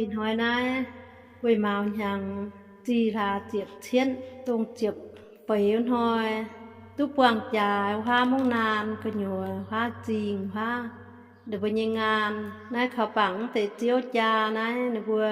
Ih hnoi naaiv weih mauz hnyangx zih hlaax ziepc cietv, dongh ziepc feix hnoi, duqv buangh jaax huaav mungv naanh gu'nyuoz, huaav zingh, huaav ninh mbuo nyei ngaan. Naaiv kaux bangc mv deix ziouv jaa naaiv, ninh mbuo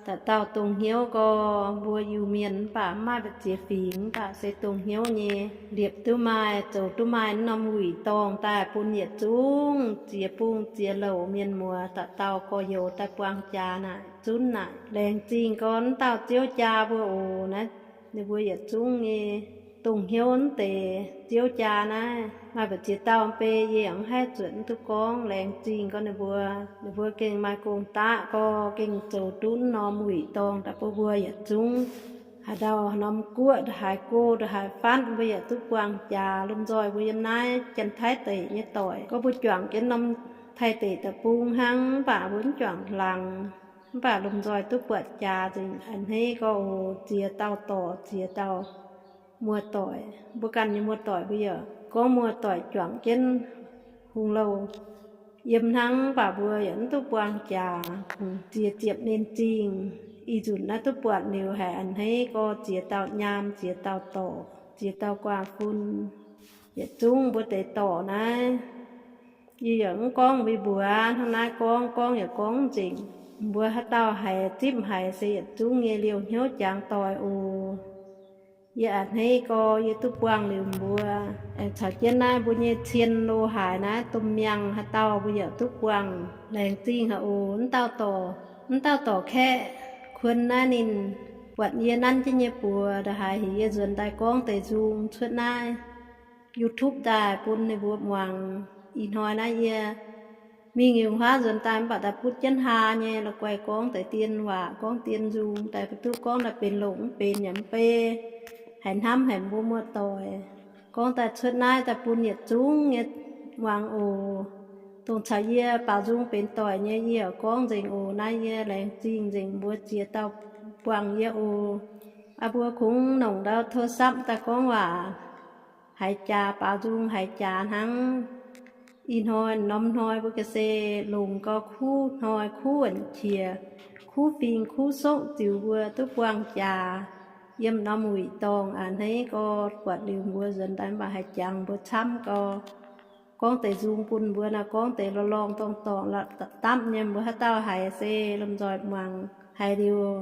dauh dauh dongh hnyouv gorx, mbuo Iu-Mienh mv baac mv maaih mbu'ziex fingx, mv baac se dongh hnyouv nyei, liepc duqv maaih, zoux duqv maaih norm wuic dorngh daaih bun yietc zungv ziex bung ziex louc mienh muoz dauh dauh gorx-youz daaih buangh jaax naaic, zunv naaic. Laengz zingh gorx mv dauh ziouv jaa mbuo oc. Naaiv ninh mbuo yietc zungv nyei dongh hnyouv mv deix ziouv jaa naaiv, maaih mbu'ziex dauh mv bei yie yaac mv haih zuotc mv duqv gorngv. Laengz zingh gorx ninh mbuo, ninh mbuo gengh maaih gong-daqv gorx, gengh zoux duqv norm wuic dorngh daaih bun mbuo yietc zungv. Haaix dauh norm guoqv, haaix go, haaix fatv, mbuo yaac duqv buangh jaax. Lomh nzoih mbuo yiem naaiv Janx-Taiv deic nyei doic gorngv mbuo juangc jienv norm Taiv deic deic-bung hnangv, mv baac mbuo mv juangc laangz, mv baac lomh nzoih duqv buatc jaax nzengc. A'hneiv gorx oc, ziex dauh dorc, ziex dauh muoz-doic, mbuo ganh nyei muoz-doic mbuo yaac gorngv muoz-doic juangc jienv hungh louh yiem hnangv, mv baac mbuo yaac mv duqv buangh jaax. Ziex ziepc ninh zingh, ih nzunc naaiv duqv buatc liuz haic. A'hneiv gorx ziex dauh nyaam, ziex dauh dorc, ziex dauh guaav fun, yietc zungv mbuo deix dorc naaiv. Yie yaac mv gorngv mbuox mbuox hnangv naaiv gorngv, gorngv yaac gorngv nzengc. Mbuo haaix dauh haiz zipv haiz se yietc zungv nyei liouh hnyouv jangx doic oc. Yie a'hneiv gorx yie duqv buangh liuz mbuo, aengx caux jienv naaiv mbuo nyei cien lo haaix naaiv domh miangh haaix dauh mbuo yaac duqv buangh. Laengz zingh haic oc. Mv dauh dorc, mv dauh dorc kaeqv kuon naaiv ninh buatc yie nanv jienv nyei buoz ndongc haaix heuc yie nzuonx daaih gorngv deix nzung cuotv naaiv YouTube daaih bun ninh mbuo muangx. Ih hnoi naaiv yie mingh yungh huaav nzuonx daaih mv baac daaih butv jienv haa nyei la'guaih gorngv deix dien waac, gorngv dien nzung daaih, mv duqv gorngv daaih benx longc mv benx yaac mv bei, haiz hnamv haic mbuo muoz-doic. Gorngv daaih cuotv naaiv daaih bun yietc zungv nyei muangx oc. Dongh caux yie baaux nzung benx doic nyei yie yaac gorngv nzengc oc. Naaiv yie laengz zingh nzengc mbuo ziex dauh buangh yie oc. Aa, mbuo kungx nongc ndau โทรศัพท์ daaih gorngv waac, haiz jaax baaux nzung haiz jaax hnangv. Ih hnoi norm hnoi mbuo ga'sie longc gau kuv hnoi kuv wuonc qiex, kuv fing kuv sokv ziux mbuo duqv buangh jaax yiem norm wuic dorngh. A'hneiv gorx buatc liuz mbuo nzuonx daaih mv baac haiz jangx mbuo camv gau. Gorngv deix nzung bun mbuo naaiv, gorngv deix lorh lorngh dorngh dorngh la'dapv nyei. Mbuo haaix dauh haiz se lomh nzoih muangx haiz liuz,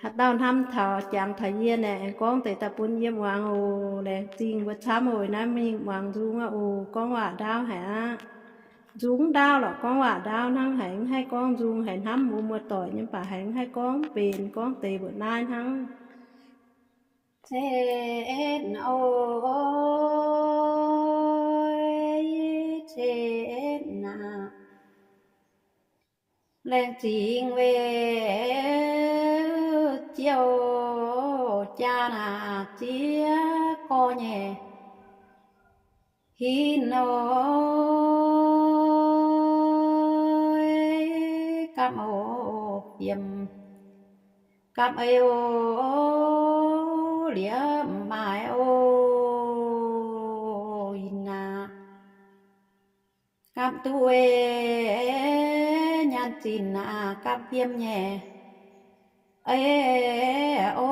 haaix dauh hnamv taux jangx taux yie naaic, aengx gorngv deix daaih bun yie muangx oc. Laengz zingh mbuo camv oc. Naaiv mingh muangx nzung aqv oc. Gorngv waac ndaauv haic aqv. Nzung ndaauv lorqc, gorngv waac ndaauv hnangv haic, mv haih gorngv nzung haic. Hnamv mbuo muoz-doic nyei mv baac haiz mv haih gorngv benx, gorngv deix mbuoqc naaiv hnangv. Cen oix, cen aqv. Laengz zingh weic ziouv jaa naaic ziex gorx nyei hin oix, gapv oc fiem, gapv ei oc liepc maaih oc ih naaic. Gapv duqv ei nyaanh zinh aqv, gapv fiem nyei ei oc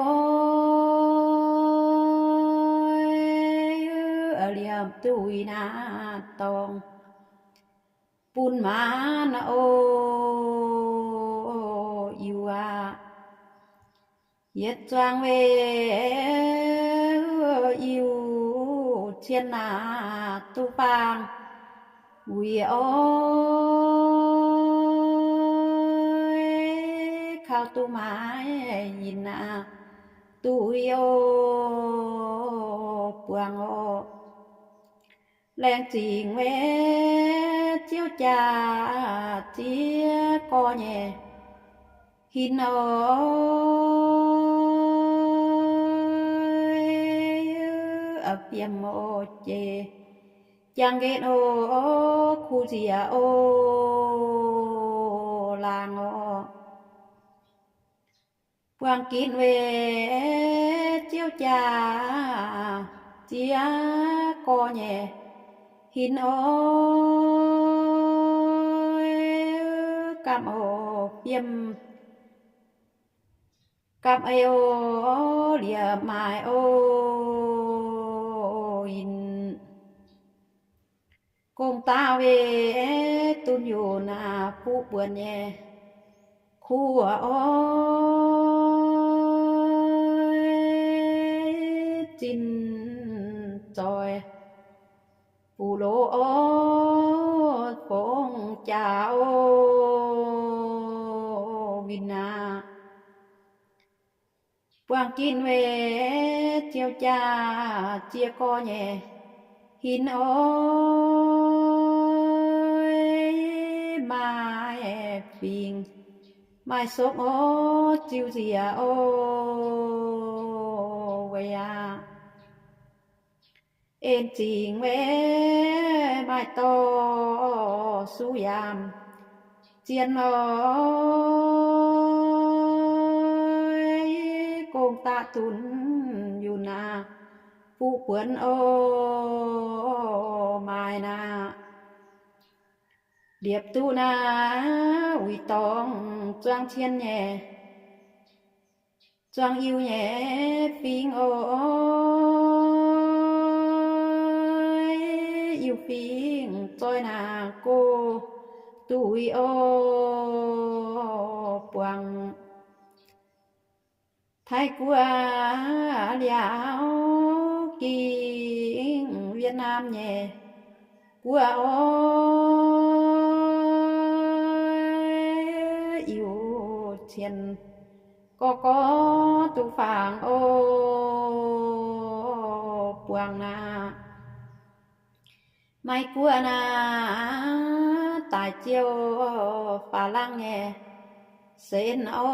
liepc duqv ih naaic dorngx bun maanc oc iu aqv. Yietc zuangx weic iu cien aqv, duqv faang wuic oix, kaux duqv maaiz yinh aqv, duqv oc buangh oc. Laengz zingh weic ziouv jaa ziex gorx nyei hin oix, fiem oc jiex, jangx nqen oc, kuv nziex oc, laangz oc. Buangh ginv weic ziouv jaa ziex gorx nyei hin oix, gapv oc fiem, gapv ei o, liepc maaih o, yinh gong-daqv weih dunh yunc aac, fuqv buonc nyei kuv o, zinh zoih fuqv loz o, fongc jaax o, winh aqv. Buangh ginh weih ziouc jaax ziex gorx nyei hinc o, maaih fingx maaih sopv o, ziux nziex o, weic aqv. En zingx weih maaih dorh suv yaamv zien o, gong-daqv dunh yunc aac, fuqv buonc o, maaih naaic. Liepc duqv naaic uix dorngx zuangx cien nyei, zuangx iu nyei fingx o, iu fingx zoih naaic go duqv uix o, buangh Taiv guoqv liaauc, gingx Wietnam nyei guoqv o, iu cien gorx gorx duqv fangx o, buangh naaic. Maiv guoqv naaic daic ziouc faaux laangh nyei sen o,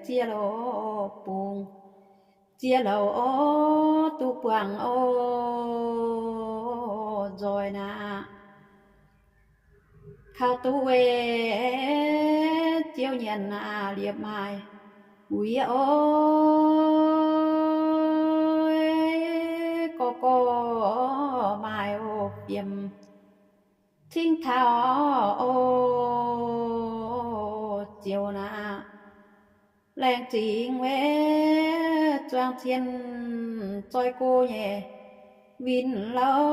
ziex loz bungx ziex loz o, duqv buangh o, nzoih naaic. Kaux duqv weih ziouc nyanc naaic liepc maaih wuic o, gorx gorx maaih o, fiem cingv taux o, ziouc naaic. Laengz zingx weih zuangx cien zoih go nyei win lauh,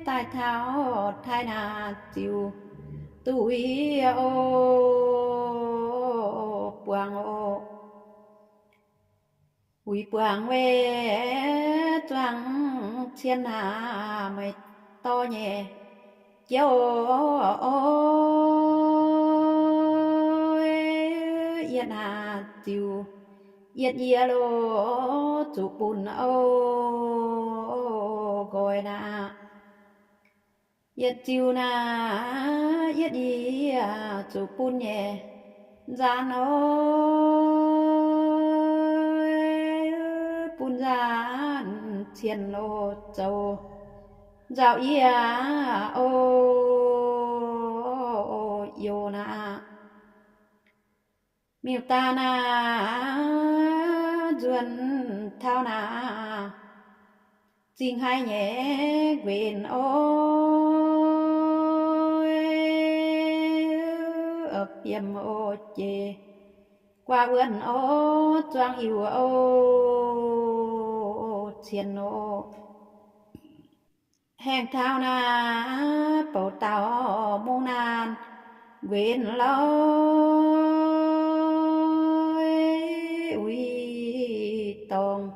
daaih taux Taiv naaic ziouc duqv uix o, buangh o. Uix buangh weih zuangx cien naaic, meih dorh nyei jauv o, yietv naaic ziouc yietv yie loh, zuqc bun o, nqoi naaic. Yietv ziouc naaic yietv yie zuqc bun nyei nzaanx o, bun nzaanx cien o, zoux nzauh yie o, youz naaic. Miuc-daaih naaic nzuonx taux naaic, zingh haic nyei nquenc o, fiem o, jeiv guaax wuonh o, zuangx iuc o, cien o. Haengh taux naaic bouc dauh mungh naanc nquenc lauh, uix dorngx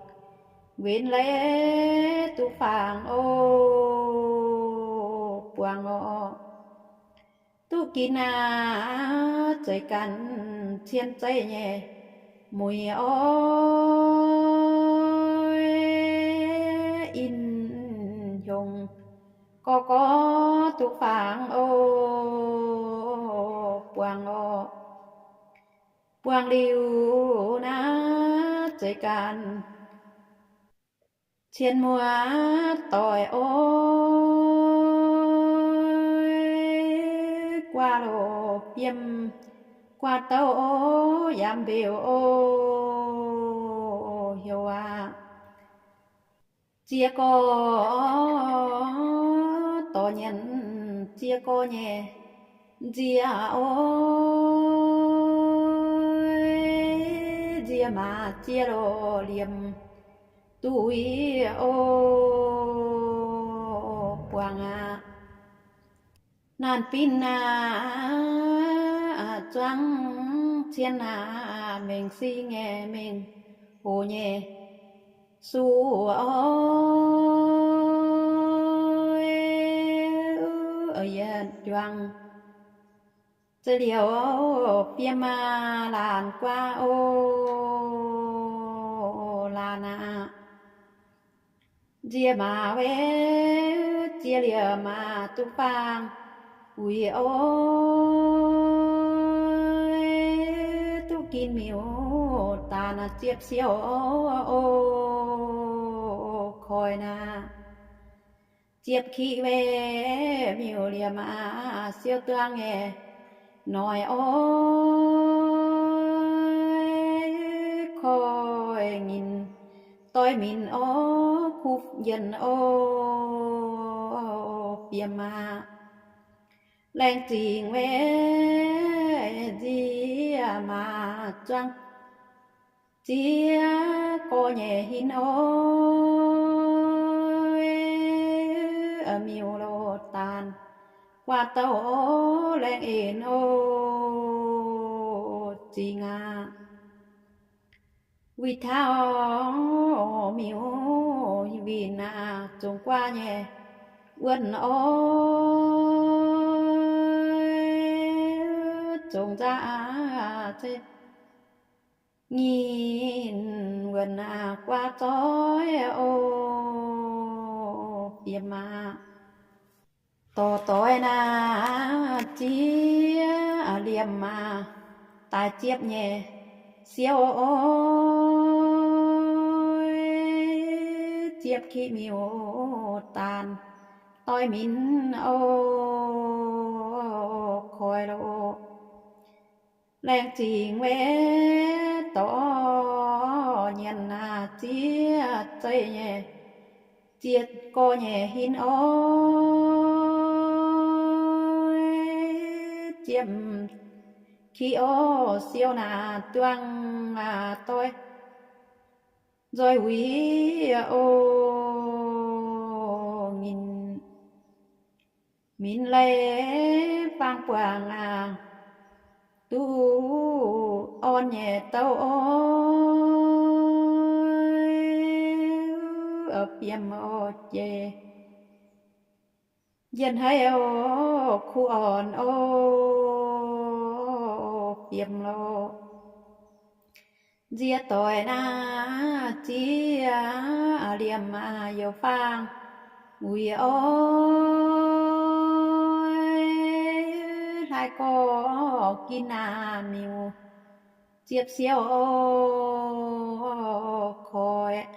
nquenc leiz duqv fangx o, buangh o. Duqv ginv naaic zeiz ganh cien zeiv nyei muic o, in hiongx gorx gorx duqv fangx o, buangh o. Buangh liuz naaic zeiz ganh cien muoz doic o, guaax loh fiem, guaax douh o, yaac mbeux o, heuc aqv. Ziex gorx dorh nyanc ziex gorx nyei nzie o, nzie maaz ziex loz liemh duqv o, buangh aqv. Naanc bin aac, zuangx cien aac, mengh sing nyei mengh hoc nyei suv o, yietc juangc za'liouh fiem maaz laanh guaav o, laanh aqv. Nzie maaz weic ziex liemh maaz duqv faang wuic o, duqv gin miuc daanh ziepc siou o, koiv naaic ziepc kiqv weic miuc liemh maaz siou duangv nyei noic o, koiv nyinh doix minc o, kuv njien o, fiem maaz laengz zingh weic nzie maaz zuangx ziex gorx nyei hinv o, miuc loz daanh guaav douh o, laengz en o, zingh aqv. Wuic taux miuc winh aac, zongc guaav nyei wuonh o, zongc nzaav nyinh wuonh aac, guaav zoih o, fiem maaz dorh doix naaic ziex liemh maaz daaih ziepc nyei siou o, ziepc kiqv miuc daanh doix minc o, koiv loz laengz zingh weic dorh nyienx naaic ziex zeih nyei ziex gorx nyei hinv o, ziepc kiqv o, siou naaic duangv aac doix nzoih wuic o, nyinh minc leiz faang buangh aac, duqv orn nyei douh o, fiem o jiex njien haiv o, kuv orn o, fiem loz nzie doic naaic ziex liemh maaz youc faang wuic o, hlaaix gorx gin naaic miuc ziepc siou o, koiv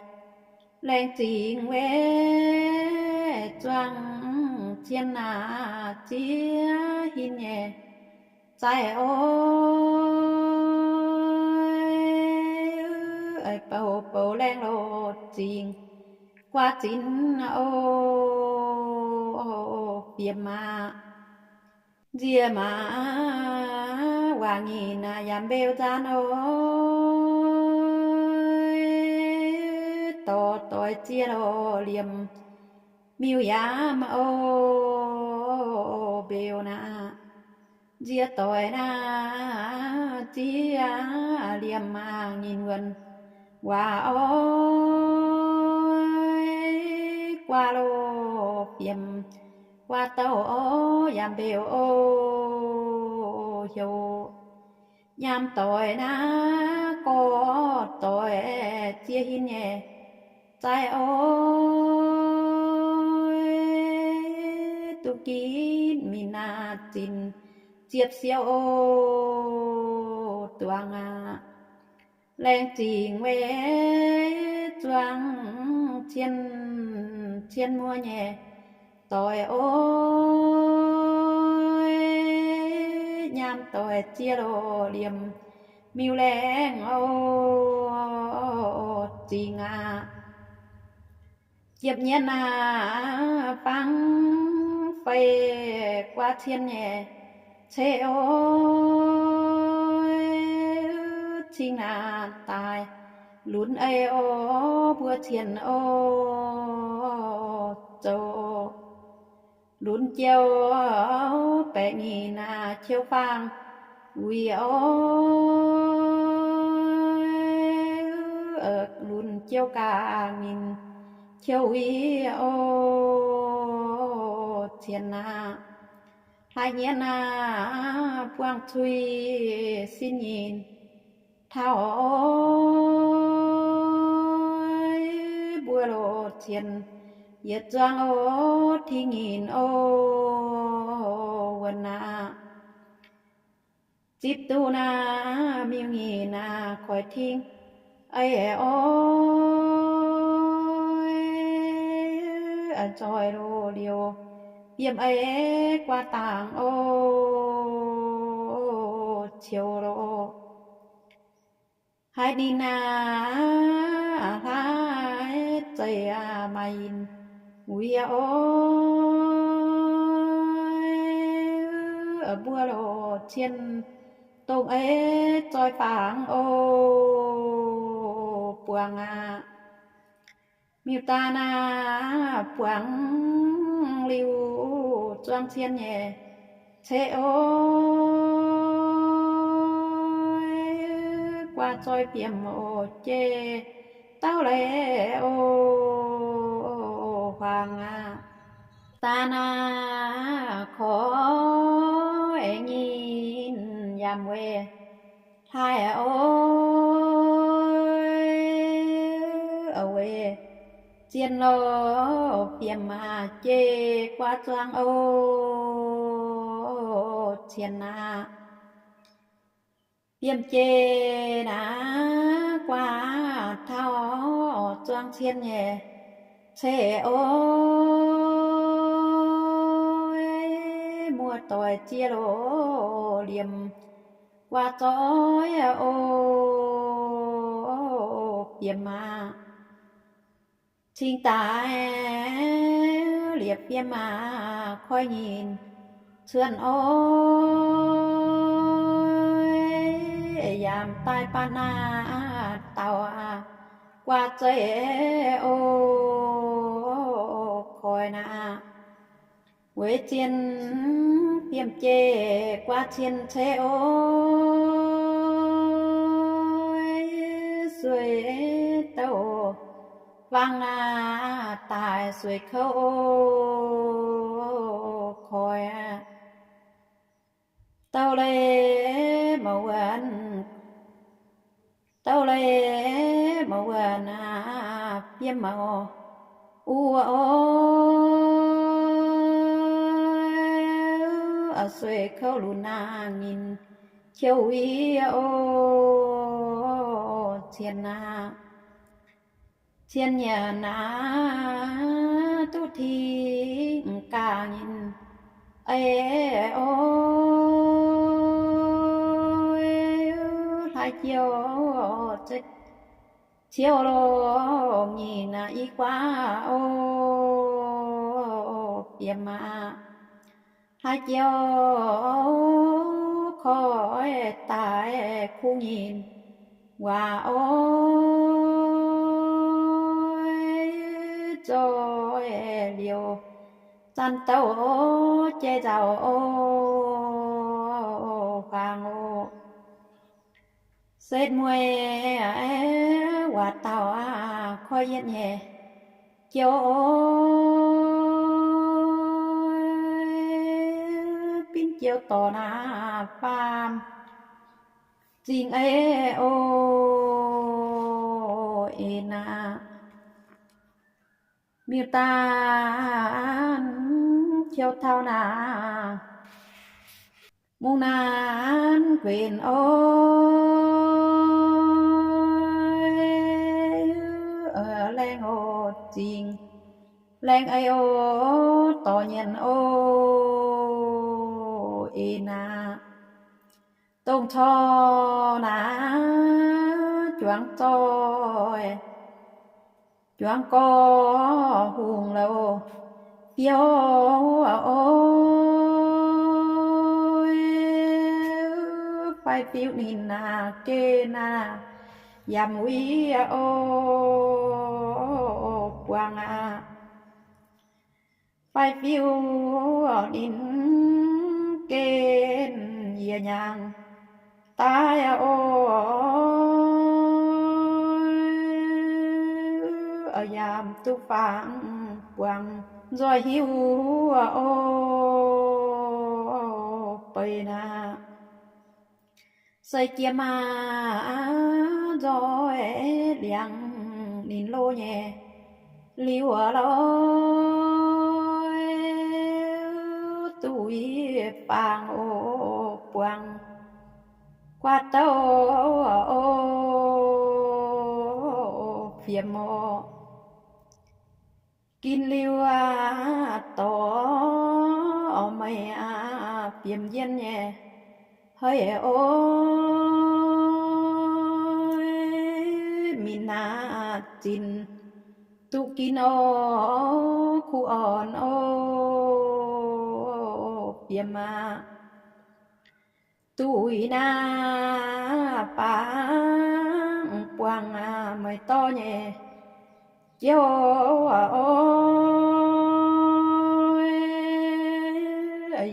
laengz zingh weic zuangx cien naaic ziex hinv nyei zaaih o, bouh bouh laengz loz zingh guaav zinx o, fiem maaz nzie maaz waac nyinh naaic yaac mbeu nzaanv o, dorh doix ziex loz liemh miuc yaamv o, mbeu naaic nzie doic naaic ziex liemh maaz nyinh wuonh waac o, guaav loz fiem guaav douh o, yaac mbeu o, heuc nyaam doic naaic gorx doic ziex hinv nyei zaaih o, duqv gitv minc naaic zinx ziepc siou o, duangx aqv. Laengz zingh weic zuangx cien, cien muoz nyei doic o, nyaam doic ziex loz liemh miuc laengz o, zingx aqv. Ziepc nyienh aac, fangx fei guaav cien nyei ceix o, cing naaic daaih lunx ei o, mbuo cien o, zoux lunx jiou baeqc nyeic naaic qiu faang wuic o, lunx jiou gaax nyeic qiu wuic o, cien aqv. Hlaax nyienh aac, buangh cui sin nyeic taux o, mbuo loz cien yietc zuangx o, ting nyeic o, wuonx aqv. Zipv duqv naaic miuc nyeic naaic koiv ting ei o, nzoih loz liouc fiem ei guaav dangc o, ciouc loz haiz ninh naaic hlaax zeic maaih yinh wuic o, mbuo loz cien dongh ei zoih fangx o, buangh aqv. Miuc-daaih naaic buangh liuz zuangx cien nyei ceix o, guaav zoih fiem o, jeiv dauh leiz o, huaang aqv. Daaih naaic korv nyeic yaac weic hlaax o, weic zien loz fiem aqv, jeiv guaav zuangx o, cien aqv. Fiem jeiv naaic guaav taux zuangx cien nyei ceix o, muoz-doic ziex loz liemh guaav zoih o, fiem aqv. Cingx daaih liepc fiem aqv, koiv nyeic cuotv o, yaac daaih baac naaic dauh aqv, guaav zeiv o, koiv naaic. Weic zien fiem jeiv guaav cien ceix o, sueih douh fangx naaic daaih sueih kouv o, koiv aqv. Douh leiz mouc wuonc, douh leiz mouc wuonc aqv, fiem mouc uv o, sueih kouv lunx naaic nyeic qiu wuic o, cien aqv. Cien nyeic naaic duqv tingx gaax nyeic ei o, hlaax jiouv ciouv longx nyeic naaic i guaav o, fiem aqv. Hlaax jiouv koiv daaih kuv nyeic waac o, zoih liouc zanc douh jai nzauc o, huaang o. Setv mueiz waac dauh aqv, koiv yietv nyei jiouv o, binv jiouv dorh naaic faam zingh ei o, en aqv. Miuc-daaih qiu taux naaic, mungh naaic guenx o, laengh o zingh, laengh ei o, dorh nyienx o, en aqv. Dongh corc naaic juangc zoih, juangc gorx hungh louh biouv o, fai fiuv ninh aqv, gen aqv, yaac muic o, buangh aqv. Fai fiuv ninh gen yie nyaangh daaih o, yaac duqv fangx buangh nzoih hiuv o, beiv naaiv. Seix jiex maah, nzoih liangx ninh loz nyei liuz lorz duqv fangx o, buangh guaax douh o, fiemx o. Gin liuz aqv, dorh meih aqv, fiemx yienh nyei hei o, min aqv, zinx duqv gin o, kuv orn o, fiemx aqv. Duqv naaiv baac buangh meih dorh nyei jouv o,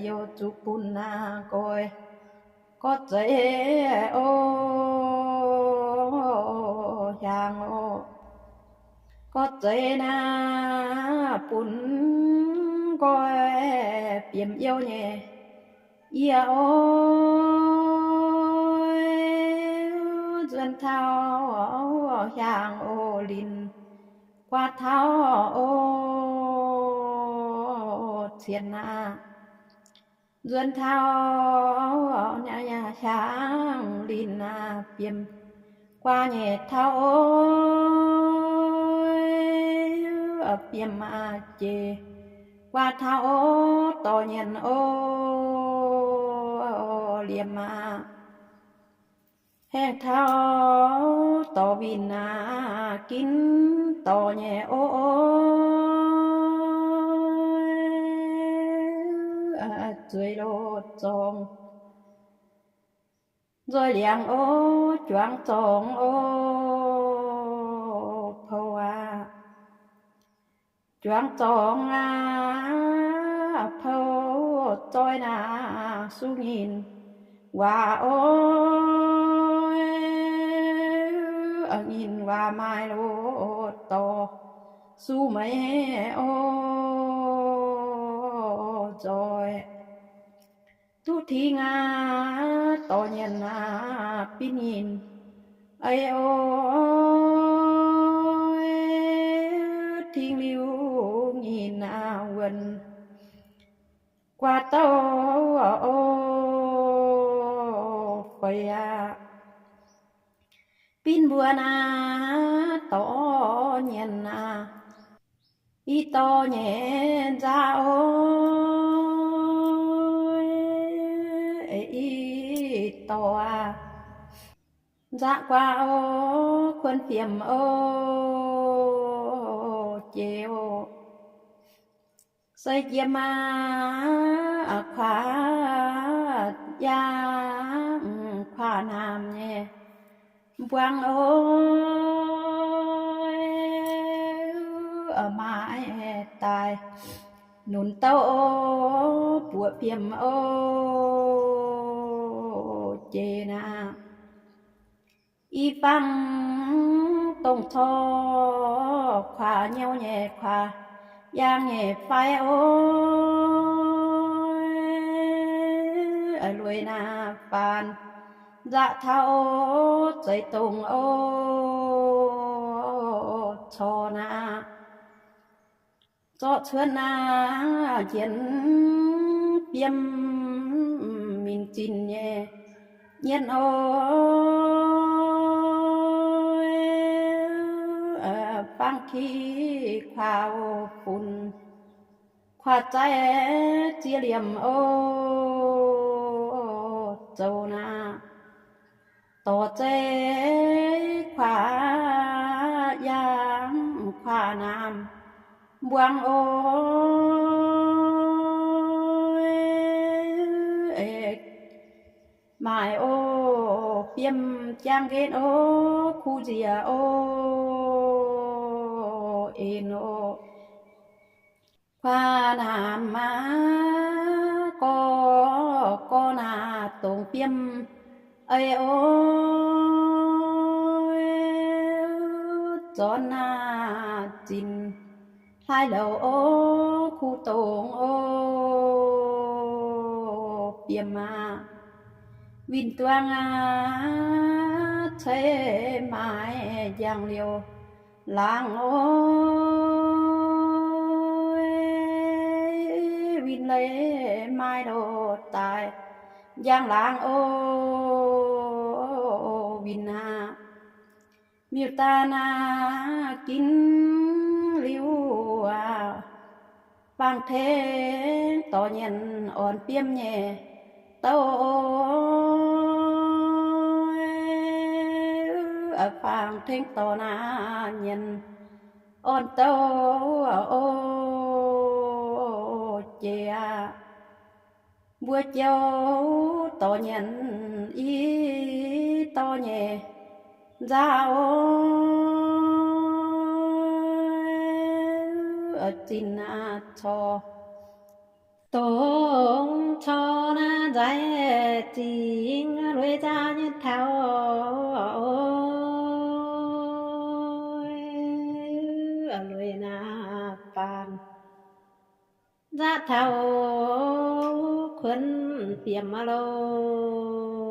youh zuqc bun nqoi gorx zeiv o, hiaangx o. Gorx zeiv naaiv bun nqoi biemx youh nyei yie o, nzuonx taux hiaangx o, linc guaax taux o, cien aqv. Nzuonx taux hiaangx linc aqv, biemx guaax nyei taux o, biemx aqv, jiex guaax taux o, dorh nyienx o, liemh aqv. Haengh taux dorh winh aqv, ginv dorh nyei o, zueiz loz zorngx, nzoih liangx o, juangc zorngx o, pou aqv. Juangc zorngx aqv, pou zoih naaic suv nyinh waac o, nyinh waac maaih loz dorh suv meih o, nzoih duqv tingx aqv, dorh nyienx aqv, binv nyinh ei o, tingx liuz nyinh aqv, wuonx guaax douh o, feix aqv. Binv mbuo naaiv dorh nyienx aqv, i dorh nyei nzaqc o, i dorh aqv, nzaqc guaax o, kuonx fiemx o, jiex o. Seix jiex maah, kuaax yaangh kuaax naamh nyei mbuangz o, maaih daaih nunc douh o, buoqc fiemx o, jiex naaiv. I fangx dongh corc kuaax nyouv nyei kuaax yaangh nyei fai o, lueic naaiv faanx nzaqc taux o, zeiz dongh o, corc naaiv zorqv cuotv naaiv njiec fiem minc zinh nyei nyienz o, fangx ki kuaax o, funx kuaax zaiv ziex liemh o, zoux naaiv dorh zeiv kuaax yaangh kuaax naamh mbuangz o, maaih o. Biomv jaang nqenv o, kuv nziex o, en o. Kuaav naamh maa, gorx gorx naaic dongh biomv ei o, zornv naaic zinc hlaaix louc o, kuv dongh o, biomv aac, winh duang aac, ceix maaiz njang liouh laangz o, winh leiz maaih loz daaih njang laangz o, winh aac, miuc-daan aac, ginv liuz aac, faang-tengx dorh nyienx orn biomv nyei douh o, faang-tengx dorh naaic nyienx orn douh o, jiex aac, mbuo jouv dorh nyienx i dorh nyei nzauh o, zinh aac, corc dongh corc naaiv nzaih zingx lueiz nzauh nyei taux o, lueiz naaiv baamh nzauh taux kuonx biomv aac loh,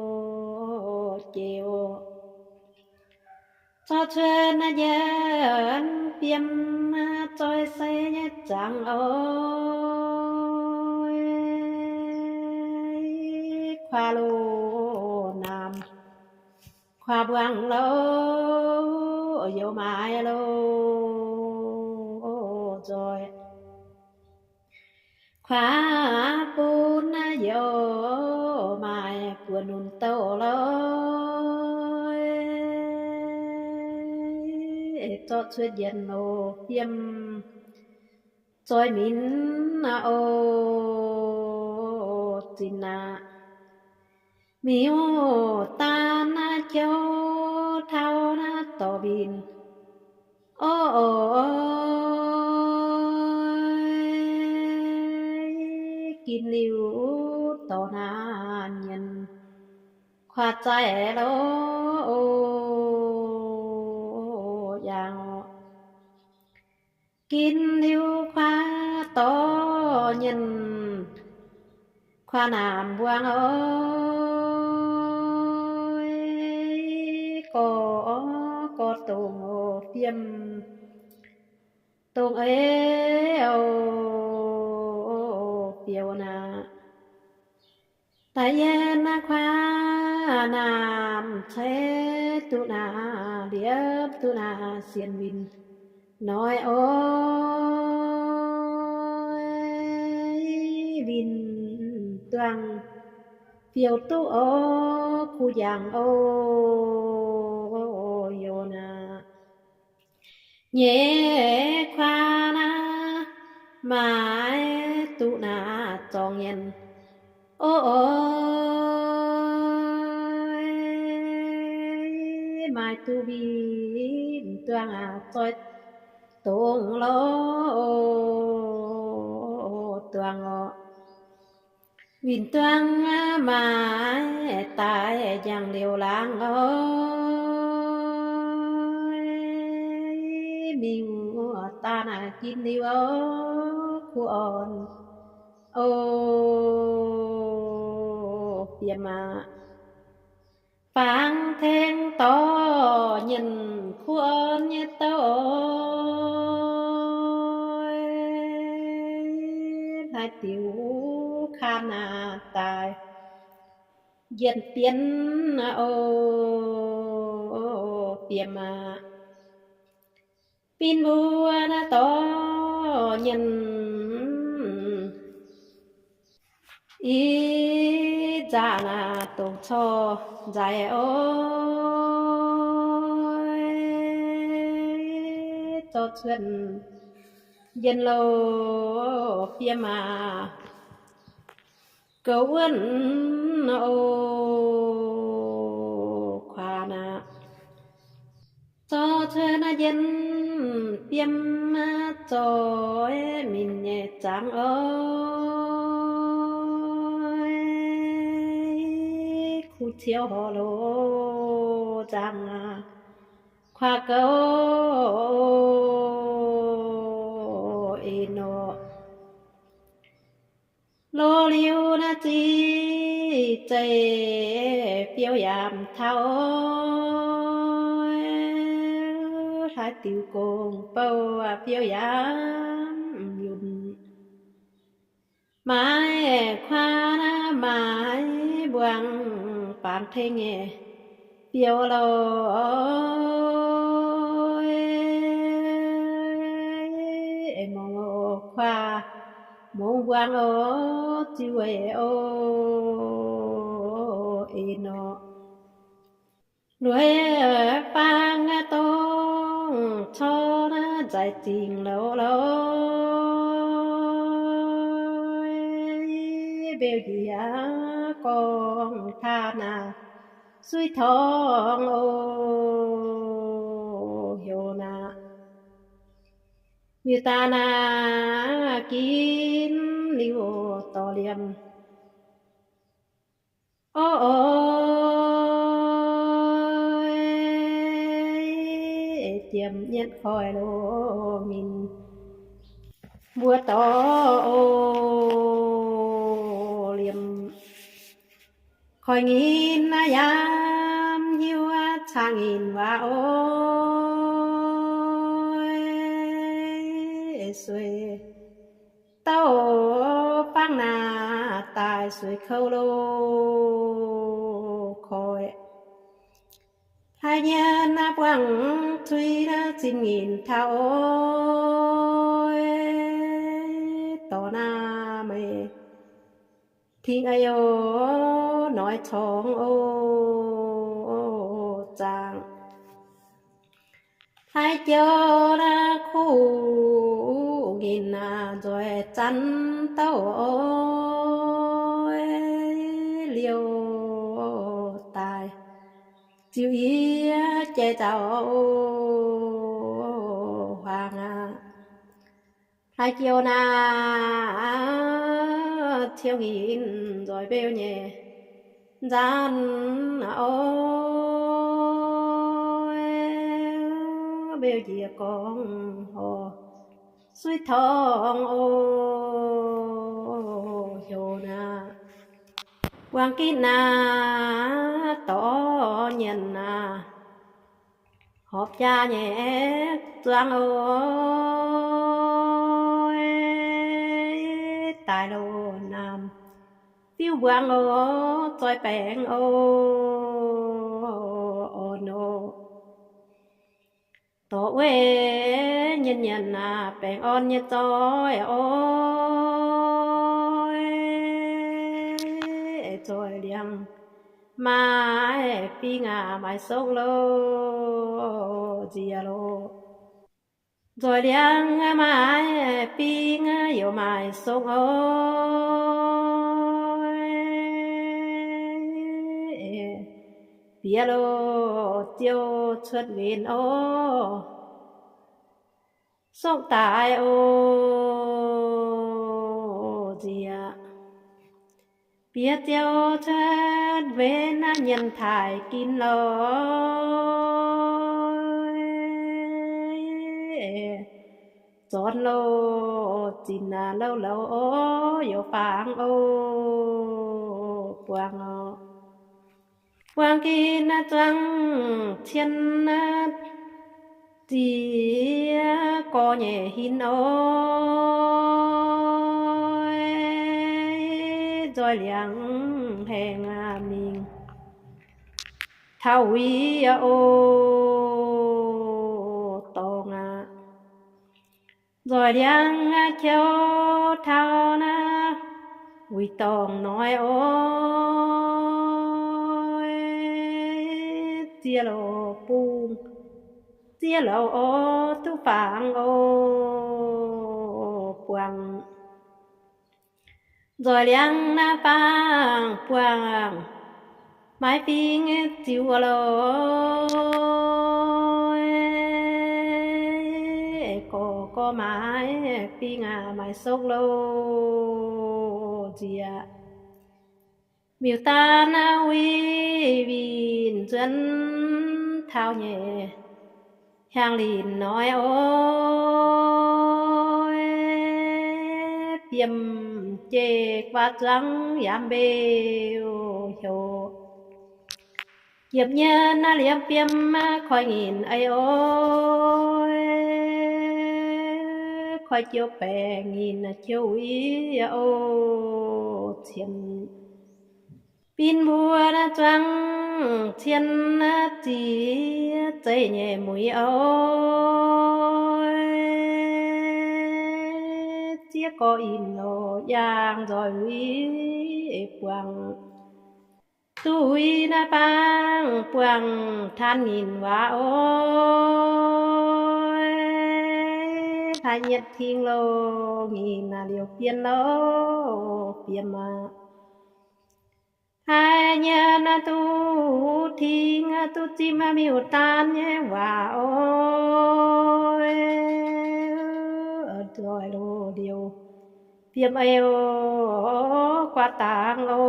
jiex o, zorqv cuotv naaiv njiec biomv zoih sei nyei zaangc o, kuaav loh naamh, kuaav mbuangz loh, youz maaiz loh, nzoih kuaav bun naaiv youz maaiz buoz-nunc douh loh, zorqv cuotv njiec loh biomv zoih minc aac o, zinh aac, miuc-daan naaiv jouv taux naaiv dorh minc o, ginv liuz dorh naaic nyienx kuaav zaih loh, yangh ginv liuz kuaav dorh nyienx kuaav naamh mbuangz o, gorx gorx dongh o, biomv dongh ei o, biouv naaic, da'yietv naaiv kuaav naamh ceix duqv naaic liepv duqv naaic sienx winh noic o, winh duangh biouv duqv o, kuv njangc o, youz naaic, nyeiz kuaav naaiv maaiz duqv naaic zorngh nyienx o, o, maaih duqv winh duangh aac, zoih dongh loh, duangh oc. Winh duangh maaiz daaih njang liouh laangz o, miuc-daan aac, ginv liuz o, kuv orn o, biomv aac, faang-tengx dorh nyienx kuv orn nyei douh o, hlaaix diuc kaan aac daaih njien-bienv o, biomv aac, Bin mbuo naaiv dorh nyienx ih nzaqc naaic dongh corc nzaic oc, zorqv cuotv njien-louh fiem aac, goux wuonv oc, Zorqv cuotv naaiv njien, fiem zoih minc nyei zaangc oc. Kuv ciouv horc loz zaangc aqv, kuaaiv gouv eix norqc. Lo liuz naaiv ziqc zeiv fiou yaac taux, hlaaix diuc gong bouh fiou yaac yunh. Maaiz kuaaiv naaiv maaiz mbuangz fangx tengx nyei fiou loz. Mungz kuaaiv mungz mbuangz oc, ziux weic oc eix norqc. Lueiz fangx dongh corc naaiv nzaih zingh loz loz, mbeu njiec gorngv taan aac, suiv torngx oc heuc naaic. Miuz daaih naaic ginv liuz dorh liemh. Orv, jiem nyetv koiv loz-minc mbuo dorh oc liemh. Koiv-nqinx naaiv yaac hiuv caqv-nqinx waac oc, sueih douv fangv naaic daaih sueih kouv loz koiv. Hlaaix nyei naaiv buangh cui naaiv zinh nyinc taux oc, dorh naaiv meih tingx a'yoh noic corngx oc zaangc. Hlaaix jouv naaiv kuv nqinx naaic nzoih zanc douv oc, liouh daaih ziux yie jai zaux huaang aqv. Hlaaix jouv naaic ciouv nqinx nzoih mbeu nyei nzanc oc, mbeu njiec gorngv horc suiv torngx oc heuc naaic. Buangh ginv naaic dorh nyienx naaic horpc jaa nyei zuangx oc, daaih loz naamh fiuv mbuangz oc, zoih baengh oc, orn oc. Dorh wuov nyienx nyienx naaic baengh orn nyei zoih oc, zoih liangx maaih fingx aac maaih songv loz nziex loz. Nzoih liangx maaih fingx yaac maaih songv oc, bieqc loz ziouc cuotv mbenc oc, songv daaih oc nziex. Bieqc ziouc cuotv mbenc naaiv nyienx taaih ginv loz, zornc loz zinc louv louz oc, youz fangx oc, buangh oc. Buangh ginv naaiv zuangx cien naaiv ziex gorx nyei hinc oc, nzoih liangx haengh mingh taux wuic oc dorngx aqv. Nzoih liangx qiouv taux naaiv wuic dorngx noic oc, ziex louc bung ziex louc oc, duqv fangx oc buangh. Nzoih liangx naaiv fangx buangh maaih fingx ziux loz, maaiz bing aac, maaiz sokv loh nziex. Miuc-daan wuic winh nzuonx taux nyei hiaang linh noi oc, biemh jeiv guaav zuangv yaac mbeu heuc. Yiemh nyei naaiv liemh biemv koi nyinc ei oc, koi jiouv baengc nyinc qiu wuic oc, cien. Bin mbuo naaiv zuangv cien ziex zeiv nyei muic oc, ziex gorx inh loz yaangh nzoih wuic buangh. Duqv wuic naaiv baang buangh taan nyinc waac oc, haaix nyitv ting loh nyinc naaiv liouh bien loh biemh aqv. Haaix nyitv naaiv duqv ting duqv zipv miuc-daan nyei waac oc, nzoih loh liouh biemh ei oc, guaav dangx oc,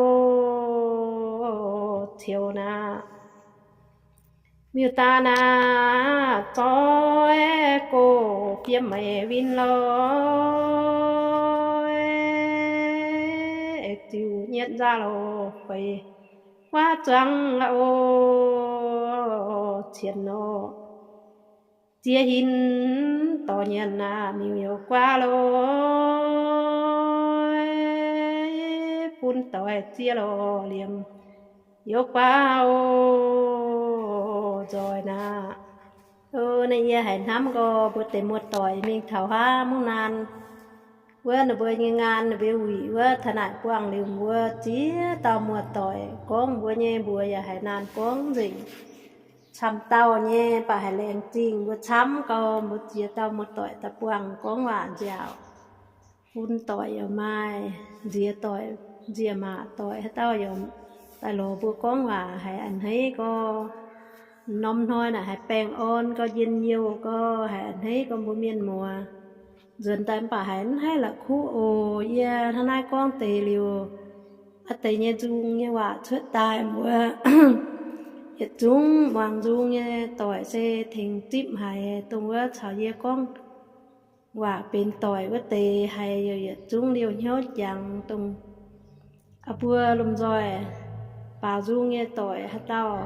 ciouv naaiv. Miuc-daan aac, zoih gox biemv meix win loh, ziux nyietv nzaav loh feix guaav zuangv oc, cien oc. Ziex hinc dorh nyienx aac, miuc-youz guaav loh, bun doix ziex loh liemh youz guaav oc, nzoih naaiv. Naaiv yie haiz hnamv gorx mbuo deix muoz-doic mingh taux haav mungv naanh wuov, ninh mbuo nyei ngaan ninh mbuo wuic wuov, taux naaic buangh liuz mbuo ziex dauh muoz-doic gorngv mbuo nyei, mbuo yaac haiz naanh gorngv nzengc. Camv dauh nyei, mv baac haiz laengz zingh mbuo camv gau, mbuo ziex dauh muoz-doic daaih buangh gorngv waac nziaauc. Bun doic yaac maaih, nziex doic, nziec maac doic haaix dauh yaac daaih lorz mbuo gorngv waac, haiz a'hneiv gorx. Norm hnoi naaic haiz baengh orn gorx, njien-youh gorx, haiz a'hneiv gorx mbuo mienh muoz. Nzuonx daaih mv baac haiz mv haih la'kuqv oc. Yie hnangv naaiv gorngv deix liuz, a'deix nyei nzung nyei waac cuotv daaih mbuo yietc zungv muangx nzung nyei doic se tengx zipv haiz dongh wuov caux yie gorngv waac benx doic wuov deix, haiz youc yietc zungv liouh hnyouv jangx dongh aa mbuo lomh nzoih baaux nzung nyei doic haaix dauh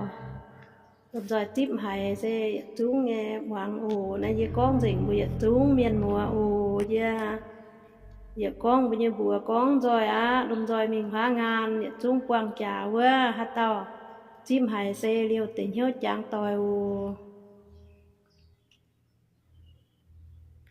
lomh nzoih zipv haiz se yietc zungv nyei muangx oc. Naaiv yie gorngv nzengc mbuo yietc zungv mienh muoz oc. Yie yietc gorngv mbuo nyei mbuox gorngv nzoih aqv. Lomh nzoih mingh huaav ngaan yietc zungv buangh jaax wuov, haaix dauh zipv haiz se liouh deix hnyouv jangx doic oc.